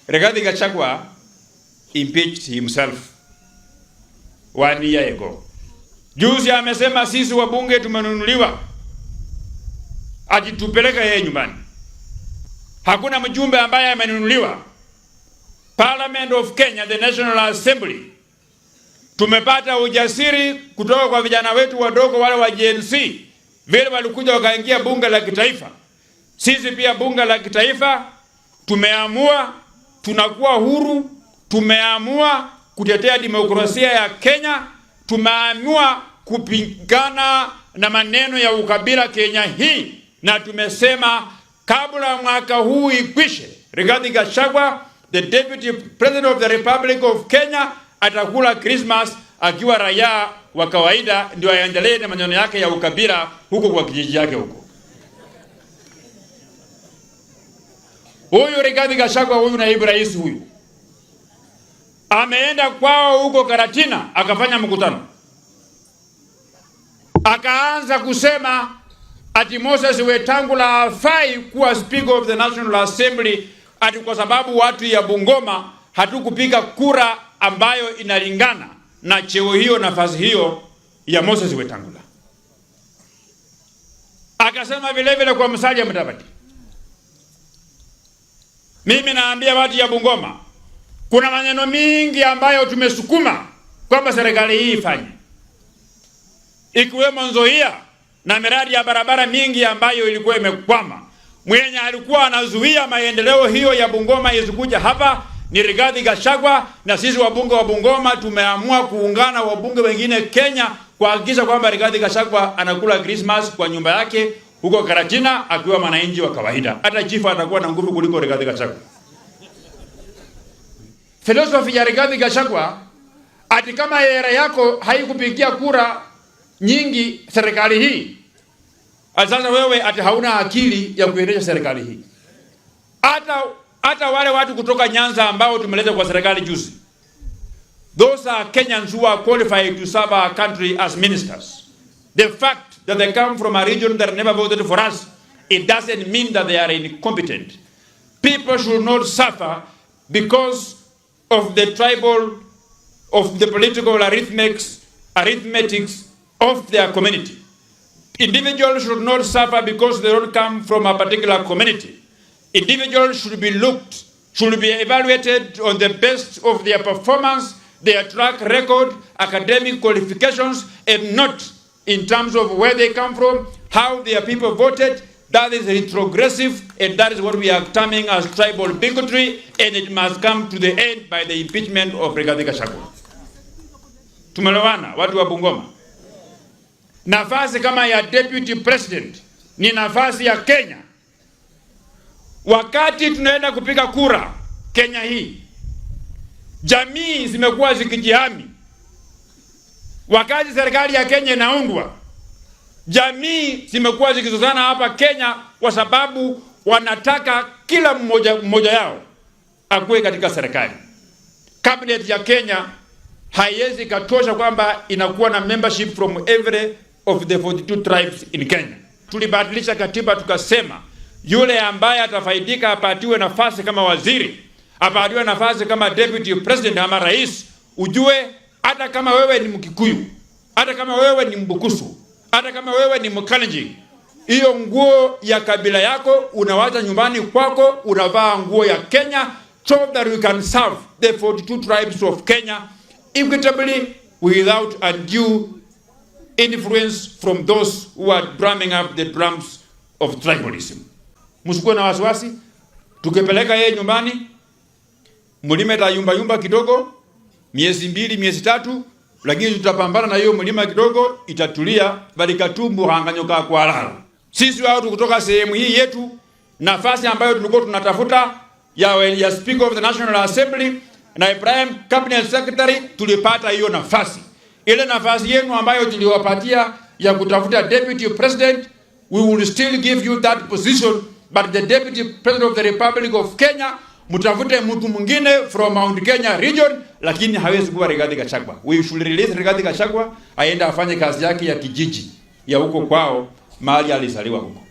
Rigathi Gachagua impeached himself 1 year ago. Juzi amesema sisi wabunge tumenunuliwa, ati tupeleke yeye nyumbani. Hakuna mjumbe ambaye amenunuliwa. Parliament of Kenya, the National Assembly, tumepata ujasiri kutoka kwa vijana wetu wadogo wale wa Gen Z, vile walikuja wakaingia bunge la kitaifa. Sisi pia bunge la kitaifa tumeamua, tunakuwa huru, tumeamua kutetea demokrasia ya Kenya, tumeamua kupigana na maneno ya ukabila Kenya hii, na tumesema kabla mwaka huu ikwishe, Rigathi Gachagua, the Deputy President of the Republic of Kenya, atakula Christmas akiwa raia wa kawaida, ndio aendelee na maneno yake ya ukabila huko kwa kijiji yake huko. Huyu Rigathi Gachagua, huyu naibu rais huyu, ameenda kwao huko Karatina akafanya mkutano, akaanza kusema ati Moses Wetangula hafai kuwa Speaker of the National Assembly, ati kwa sababu watu ya Bungoma hatukupiga kura ambayo inalingana na cheo hiyo, nafasi hiyo ya Moses Wetangula. Akasema vile vile kwa Musalia Mudavadi, mimi naambia watu ya Bungoma, kuna maneno mingi ambayo tumesukuma kwamba serikali hii ifanye, ikiwemo Nzoia na miradi ya barabara mingi ambayo ilikuwa imekwama. Mwenye alikuwa anazuia maendeleo hiyo ya Bungoma isikuja hapa ni Rigathi Gachagua, na sisi wabunge wa Bungoma tumeamua kuungana wabunge wengine Kenya kuhakikisha kwamba Rigathi Gachagua anakula Christmas kwa nyumba yake huko Karatina akiwa mwananchi wa kawaida. Hata chifu atakuwa na nguvu kuliko Rigathi Gachagua. Philosophy ya Rigathi Gachagua ati kama era yako haikupigia kura nyingi serikali hii, sasa wewe ati hauna akili ya kuendesha serikali hii. Hata wale watu kutoka Nyanza ambao tumeleta kwa serikali juzi, those are Kenyans who are qualified to serve our country as ministers. The fact that they come from a region that never voted for us, it doesn't mean that they are incompetent. People should not suffer because of the tribal, of the political arithmetics of their community. Individuals should not suffer because they don't come from a particular community. Individuals should be looked, should be evaluated on the best of their performance, their track record, academic qualifications, and not in terms of where they come from, how their people voted. That is retrogressive, and that is what we are terming as tribal bigotry, and it must come to the end by the impeachment of Rigathi Gachagua. Tumeelewana watu wa Bungoma? Nafasi kama ya deputy president ni nafasi ya Kenya. Wakati tunaenda kupiga kura Kenya hii, jamii zimekuwa zikijihami. Wakati serikali ya Kenya inaundwa, jamii zimekuwa zikizozana hapa Kenya kwa sababu wanataka kila mmoja mmoja yao akuwe katika serikali. Cabinet ya Kenya haiwezi katosha kwamba inakuwa na membership from every of the 42 tribes in Kenya. Tulibadilisha katiba tukasema yule ambaye atafaidika apatiwe nafasi kama waziri, apatiwe nafasi kama deputy president ama rais. Ujue hata kama wewe ni Mkikuyu, hata kama wewe ni Mbukusu, hata kama wewe ni Mkalenjin, hiyo nguo ya kabila yako unawacha nyumbani kwako, unavaa nguo ya Kenya so that we can serve the 42 tribes of Kenya equitably without undue influence from those who are drumming up the drums of tribalism. Msikuwe na wasiwasi, tukipeleka yeye nyumbani, mlima itayumba yumba kidogo, miezi mbili, miezi tatu, lakini tutapambana na hiyo mlima kidogo, itatulia, bali katumbu hanganyoka kwa lala. Sisi watu kutoka sehemu hii yetu, nafasi ambayo tulikuwa tunatafuta ya Speaker of the National Assembly na Prime Cabinet Secretary, tulipata hiyo nafasi. Ile nafasi yenu ambayo tuliwapatia ya kutafuta deputy president, we will still give you that position, but the deputy president of the Republic of Kenya, mtafute mtu mwingine from Mount Kenya region, lakini hawezi kuwa Rigathi Gachagua. We should release Rigathi Gachagua aende afanye kazi yake ya kijiji ya huko kwao mahali alizaliwa huko.